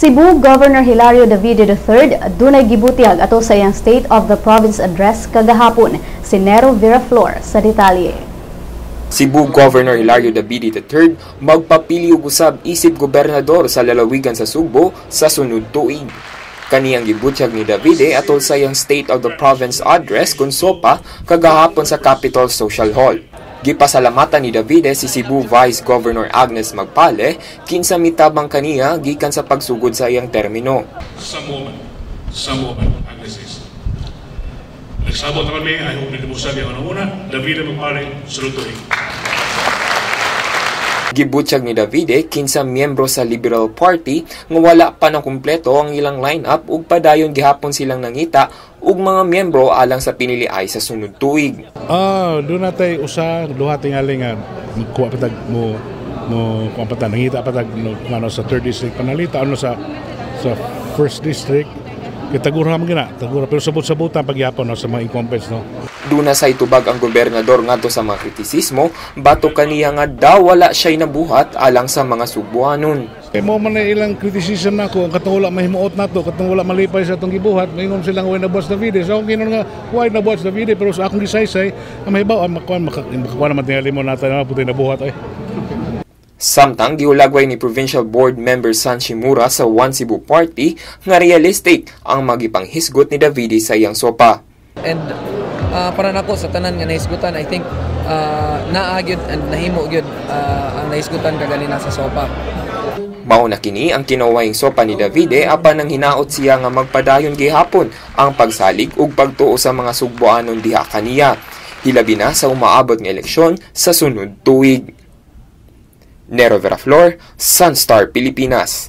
Cebu Governor Hilario Davide III dunay gibutyag ato sa iyang State of the Province Address kagahapon. Si Nero Viraflor sa detalye. Cebu Governor Hilario Davide III magpapili og usab isip gobernador sa lalawigan sa Sugbo sa sunod tuig. Kaniyang gibutyag ni Davide atol sa iyang State of the Province Address kon SOPA kagahapon sa Capitol Social Hall. Gipasalamatan ni Davide si Cebu Vice Governor Agnes Magpale kinsa mitabang kaniya gikan sa pagsugod sa iyang termino. Some woman, Agnes is. Nagsabot na kami, I hope nilimusan niya ang una, Davide Magpale, sunod tuig. Gibutyag ni Davide kinsa miyembro sa Liberal Party nga wala pa na kumpleto ang ilang lineup ug padayon gihapon silang nangita og mga miyembro alang sa piniliay sa sunod tuig. Ah, duna tay usa duha tingali nga kuha patag mo mo kuha pa nangita patag no, kung ano sa third district panalita ano sa first district kay tagura man gina tagura, pero sabot-sabutan pagyapon, no, sa mga incumbents, no. Duna say tubag ang gobernador ngadto sa mga kritisismo batok kaniya nga daw wala siya'y nabuhat alang sa mga Sugbuanon. Kay mo man na ilang criticism nako, ang katong wala mahimuot nato, katong wala malipay sa atong gibuhat, maingon silang way nabuhat sa Davide. So akong ginon nga way nabuhat sa Davide, pero sa akong gisaysay, ang mahibaw ang makuan makakuan naman tingali mo natin na puti nabuhat ay. Samtang gihulagway ni Provincial Board Member San Shimura sa One Cebu Party nga realistic ang magipanghisgot ni Davide sa iyang sopa. And para nako sa tanan nga nahisgutan, I think naa gyud and nahimo gyud ang nahisgutan kaganina sa sopa. Mao na kini ang kinawayng sopa ni Davide, apan ang hinaot siya nga magpadayon gihapon ang pagsalig ug pagtuo sa mga Sugboanon diha kaniya. Hilabi na sa umaabot nga eleksyon sa sunod tuig. Nero Veraflor, Sunstar Pilipinas.